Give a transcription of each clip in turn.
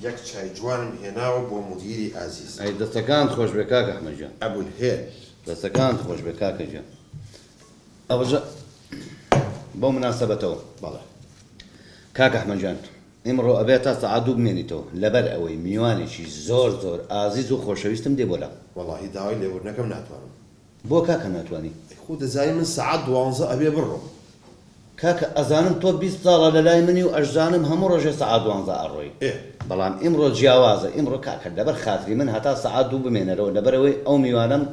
یەک چای جوانم هێناوە بۆ مودیری ئازیزم. ئەی دەستەکانت خۆش بێ کاک ئەحمەد گیان. ئەبولهێل. دەستەکانت خۆش بێ کاکە گیان. ئەوجا بەو مناسەبەتەوە. بەڵێ. کاک ئەحمەد گیان ئیمڕۆ ئەبێ تا سەعات دوو بمێنیتەوە لەبەر ئەوەی میوانێکی زۆر زۆر ئازیز و خۆشەویستم دێ بۆ لام. وەڵاهی داوای لێبوردنەکەم ناتوانم. بۆ کاکە ناتوانی؟ ئەی خۆ دەزانی من سەعات دوانزە ئەبێ بڕۆم. کاکە ئەزانم تۆ 20 ساڵە لەلای منی و ئەشزانم هەموو ڕۆژێ سەعات دوانزە ئەڕۆی. ئێ. بەڵام ئیمڕۆ جیاوازە ئیمڕۆ کاکە لەبەر خاتری من هەتا سەعات دوو بمێنەرەوە لەبەرئەوەی ئەو میوانەم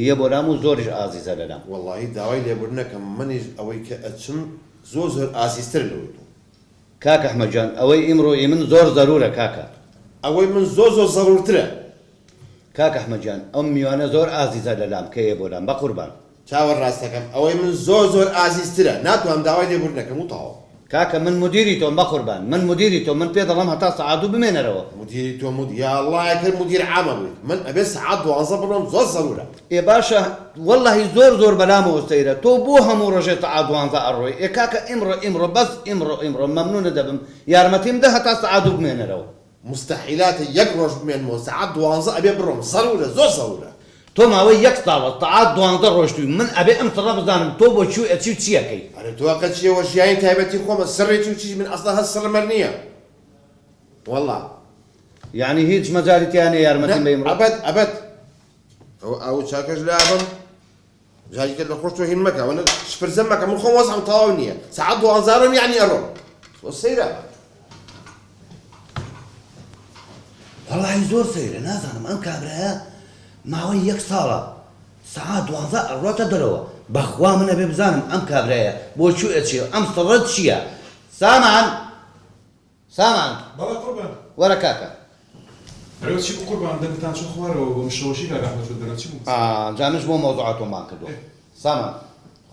یە بۆلام و زۆریش ئازیزە لەلام. وەڵاهی داوای لێبوردن ئەکەم منیش ئەوەی کە ئەچم زۆر زۆر ئازیزترە لەوەی تۆ. کاک ئەحمەد گیان ئەوەی ئیمڕۆ ئی من زۆر زەرورە کاکە. ئەوەی من زۆر زۆر زەرورترە. کاک ئەحمەد گیان ئەم میوانە زۆر ئازیزە لەلام کە یە بۆلام بەقوربان. چاوە ڕاستەکەم ئەوەی من زۆر زۆر ئازیزترە ناتوانم داوای لێبوردن ئەکەم و تەواو. کاکە من مدیری تۆم بەقوربان من مدیری تۆم من پێ دەڵێم هەتا سەعات دوو بمێنەرەوە. مدیری تۆ مد یاڵڵا ئەکرد مدیر عامە بوویت من ئەبێ سەعات دوانزە بڕۆم زۆر زەرورە. ئێ باشە وەڵاهی زۆر زۆر بەلامەوە سەیرە تۆ بۆ هەموو ڕۆژێ سەعات دوانزە ئەڕۆی ئێ کاکە ئیمڕۆ ئیمڕۆ بەس ئیمڕۆ ئیمڕۆ مەمنونت دەبم یارمەتیم دە هەتا سەعات دوو بمێنەرەوە. موستەحیلاتە یەک ڕۆژ بمێنمەوە سەعات دوانزە ئەبێ بڕۆم زەرورە زۆر زەرورە. تۆ ماوەی یەک ساڵە سەعات دوانزە ڕۆشتووی من ئەبێ ئەم سڕە بزانم تۆ بۆ کوێ ئەچی و چی ئەکەی. ئەرێ تۆ ئەقە چیە وە ژیانی تایبەتی خۆمە سڕی چی و چیش من ئەسڵەن هەر سڕم هەر نیە وەڵا. یەعنی هیچ مەجالی تیا نیە نە یارمەتیم بەی ئمڕۆ؟ ئەبەد ئەبەد ئەوە ئاو و چاکەش لابەم جاری کە لە خۆش تۆ هین مەکە ئەوەنە شپرزەم مەکە من خۆم وەزعم تەواو نییە سەعات دوانزارم یەعنی ئەڕۆم تۆ سەیرە. وەڵاهی زۆر سەیرە نازانم ئەم کابرایە ماوەی یەک ساڵە سەعات دوانزە ئەڕواتە دەرەوە بەخوا من ئەبێ بزانم ئەم کابرایە بۆ کوێ ئەچێ ئەم سڕە چییە سامان سامان. بەڵێ قوربان. وەرە کاکە. ئەرێ چی بوو قوربان دەنگتان چوو خوارەوە بۆ مشەوەشی کاک ئەحمەد چوو دەرەوە چی بوو ئا جا منش بۆ مەوزوعە تۆم بانگ کردووە. سامان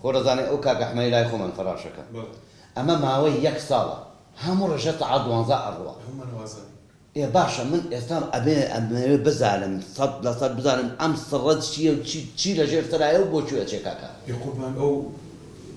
خۆ دەزانی ئەو کاک ئەحمەی لای خۆمان فەراشەکە بەڵێ. ئەمە ماوەی یەک ساڵە هەموو ڕۆژێ سەعات دوانزە ئەڕوا. هەموومان وازانین. ئێ باشە من ئێستا ئەبێ ئەمەوێ بزانم سەد لە سەد بزانم ئەم سڕە چییە و چی چی لە ژێر سەرایە و بۆ کوێ ئەچێ کاکە؟ ئێ قوربان ئەو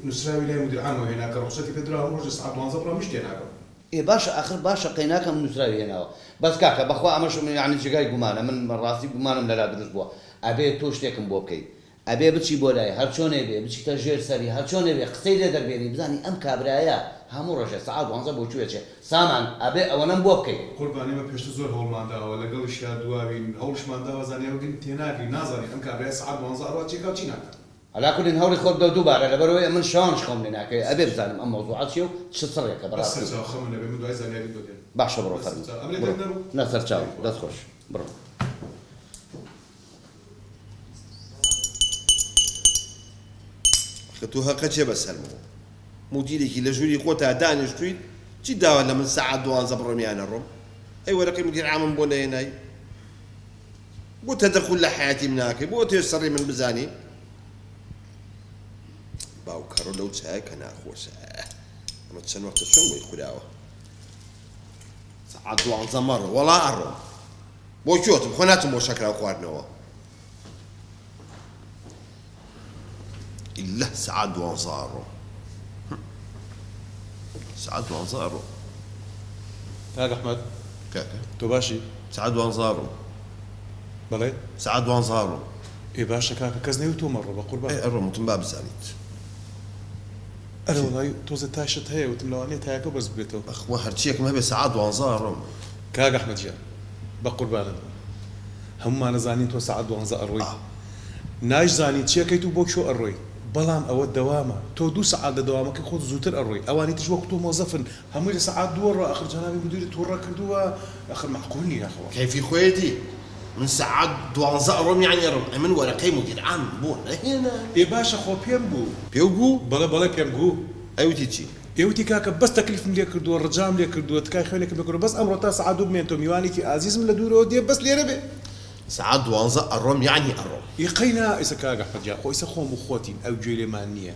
نوسراوی لای مدیر عامەوە هێنا کە ڕوخسەتی پێ دراوە هەموو ڕۆژێ سەعات دوانزە بڕا منیش تێناگەم. ئێ باشە ئاخر باشە قەیناکەم نوسراوی هێناوە بەس کاکە بەخوا ئەمەش یانی جێگای گومانە من ڕاستی گومانم لەلا دروست بووە ئەبێ تۆ شتێکم بۆ بکەی ئەبێ بچی بۆ لای هەرچۆنێ بێ بچیتە ژێر سەری هەرچۆنێ بێ قسەی لێ دەربێنی بزانی ئەم کابرایە هەموو ڕۆژێ سەعات دوانزە بۆ کوێ ئەچێ سامان ئەبێ ئەوەنەم بۆ بکەی. قوربان ئێمە پێشتر زۆر هەوڵمان داوە لەگەڵیشیا دواوین هەوڵیشمان داوە زانیاری وەرگرین تێناگەین نازانین ئەم کابرایە سەعات دوانزە ئەڕوا چیەکا و چی ناکا. عەلا کولین هەوڵی خۆت بدەو دووبارە لەبەرئەوەی ئەمن شەوانش خەوم لێ ناکەوێ ئەبێ بزانم ئەم مەوزوعە چیە و چ سڕێکە بەس بەڕاستی. سەرچاو خەمت نەبێ من دوای زانیاریت بۆ دێنم. باشە بڕۆ بەس فەرموو سەرچاو ئەمرێ بڕۆ دەنگ نەبوو؟ نا سەرچاوم ئەی خوا. دەست خۆش بڕۆ. ئەخە تۆ هەقە چیە بەسەرمەوە مودیرێکی لە ژووری خۆتا دانیشتوویت چی داوات لە من سەعات دوانزە بڕۆم یا نەڕۆم ئەی وەرەقەی مدیر عامم بۆ نەهێنای بۆ تەدەخول لە حەیاتی من ناکەی بۆ تێ سڕی من بزانی باوکەڕۆ لەو چایە کە ناخۆشە ئەمە چەند وەختە چۆن بۆی خوراوە سەعات دوانزە مەڕۆ وەڵا ئەڕۆم بۆ کوێتم خۆ ناچم بۆ شەکراو خواردنەوە ئیللە سەعات دوانزە ئەڕۆم سەعات دوانزە ئەڕۆم. کاک ئەحمەد کاکە تۆ باشی؟ سەعات دوانزە ئەڕۆم. بەڵێ؟ سەعات دوانزە ئەڕۆم. ئێ باشە کاکە کەس نەیوتووە مەڕۆ بەقوربان. ئێ ئەڕۆم وتم با بزانیت. ئەرێ وەڵای تۆزێ تاشت هەیە وتم لەوانەیە تایەکە بەرز ببێتەوە. بەخوا هەرچیەکم هەبێ سەعات دوانزە ئەڕۆم. کاک ئەحمەد گیان بەقوربانت بم هەموومان ئەزانین تۆ سەعات دوانزە ئەڕۆی نایشزانین چیەکەیت و بۆ کوێ ئەڕۆی بەڵام ئەوە دەوامە تۆ دوو سەعات لە دەوامەکەی خۆت زووتر ئەڕۆی ئەوانی تریش وەکو تۆ مۆزەفن هەمووی لە سەعات دوو ئەڕوا ئەخر جەنابی مدیرت توڕە کردووە ئەخر مەعقول نیە ئەخ ئەوە. کەیفی خۆیەتی من سەعات دوانزە ئەڕۆم یەعنی ئەڕۆم ئەمن وەرەقەی مدیر عام بۆ نەهێنا. ئێ باشە خۆ پێم گوو. پێو گوو؟ بەڵێ بەڵێ پێم گوو. ئەی وتی چی؟ ئێ وتی کاکە بەس تەکلیفم لێ کردووە ڕجام لێ کردووە تکای خوێنێکم لێ کردووە بەس ئەمڕۆ تا سەعات دوو بمێنتەوە میوانێکی ئازیزم لە دوورەوە دێ بەس لێرە بێ. سەعات دوانزە ئەڕۆم یەعنی ئەڕۆم. ئی قەینا ئیسە کاک ئەحمەد گیان خۆ ئیسە خۆم و خۆتین ئەو گوێی لێمان نییە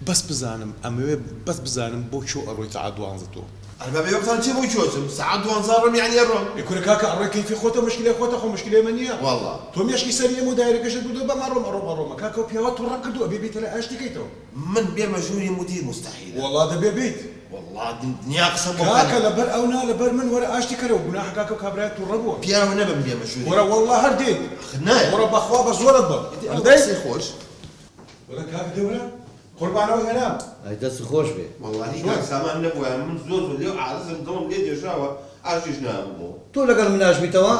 بەس بزانم ئەمەوێ بەس بزانم بۆ کوێ ئەڕۆی سەعات دوانزە تۆ؟ ئەرێ بابە ئێوەتان چیە بۆ کوێ ئەچم سەعات دوانزە ئەڕۆم یەعنی ئەڕۆم. ئێ کورە کاکە ئەڕۆی کەیفی خۆتە مشکیلەی خۆتە خۆ مشکیلەی ئێمە نییە. وەڵا. تۆ مێشکی سەری ئێمە و دایرەکەشت بردووە بەم ئەڕۆم ئەڕۆم ئەڕۆمە کاکە ئەو پیاوە توڕە کردووە ئەبێ بێیتە لای ئاشتی کەیتەوە. من بێمە ژووری مودیر موستەحیلە. وەڵا دەبێ بێیت. وەڵا دنیا قسە بۆ کاکە لەبەر ئەو نا لەبەر من وەرە ئاشتی کەرەوە گوناحە کاکە ئەو کابرایە توڕە بووە. پیاو نەبم بێمە ژووری. وەرە وەڵا هەر دێیت. ئاخر نایەم. وەرە بەخوا بە زۆرت بم. ئیدی ئەو قسەی خۆش. وەرە کاک دەوران قوربانەوە هێنام. ئەی دەست خۆش بێ. وەڵاهی کاک سامان نەبوایە من زۆر زۆر لێو عاززم دڵم لێ دێژاوە ئاشتیش نابوومەوە. تۆ لەگەڵ مناش بیتەوە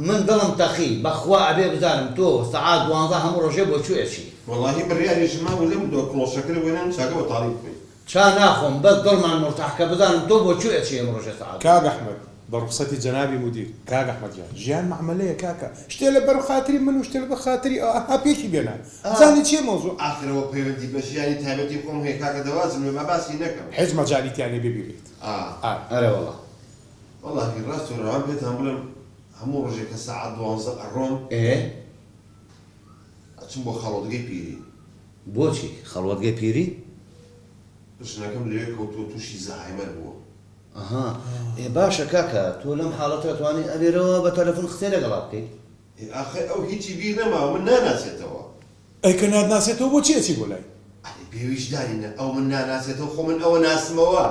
من دڵم تەقی بەخوا ئەبێ بزانم تۆ سەعات دوانزە هەموو ڕۆژێ بۆ کوێ ئەچی. وەڵاهی بڕیاریشم مابوو لەم دوا کڵۆ شەکرە وێنەم چاکە بەتاڵی بخۆین. چا ناخۆم بەس دڵمان مورتاح کە بزانم تۆ بۆ کوێ ئەچی ئەم ڕۆژێ سەعات کاک ئەحمەد بە ڕوخسەتی جەنابی مودیر کاک ئەحمەد گیان ژیان مەعمەلەیە کاکە شتێ لە بەر خاتری من و شتێ لە بەر خاتری ئەو ئەها پێکی بێنە بزانین چیە مەوزوع. ئاخر ئەوە پەیوەندی بە ژیانی تایبەتی خۆم هەیە کاکە دەوازم لێ با باسی نەکەم. هیچ مەجالی تیا نیە بێ بیڵێیت ئا. ئەرێ وەڵا. وەڵاهی ڕاست و ڕەوان پێتان بڵێم هەموو ڕۆژێ کە سەعات دوانزە ئەڕۆم. ئێ. ئەچم بۆ خەڵوتگەی پیری. بۆچی خەڵوەتگەی پیری؟ ژنەکەم لەوێ کەوتووە تووشی زەهایمەر بووە. ئەها ئێ باشە کاکە تۆ لەم حاڵەتە توانی ئەلێرەوە بە تەلەفون قسەی لەگەڵا بکەی؟ ئێ ئاخر ئەو هیچی بیر نەماوە من ناناسێتەوە. ئەی کە ناتناسێتەوە بۆچی ئەچی بۆ لای؟ ئەرێ بێویژدانینە ئەو من ناناسێتەوە خۆ من ئەوە ناسمەوە.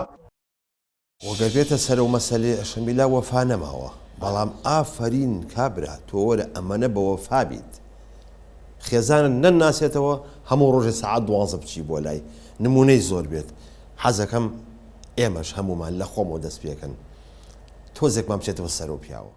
وە گەر بێتە سەر ئەو مەسەلەیە ئەشەمیلا وەفا نەماوە بەڵام ئافەرین کابرا تۆ وەرە ئەمەنە بە وەفا بیت خێزانت نەناسێتەوە هەموو ڕۆژێ سەعات دوانزە بچی بۆ لای نمونەی زۆر بێت حەزەکەم ئێمەش هەموومان لە خۆمەوە دەست پێکەن تۆزێکمان بچێتەوە سەرەو پیاوە.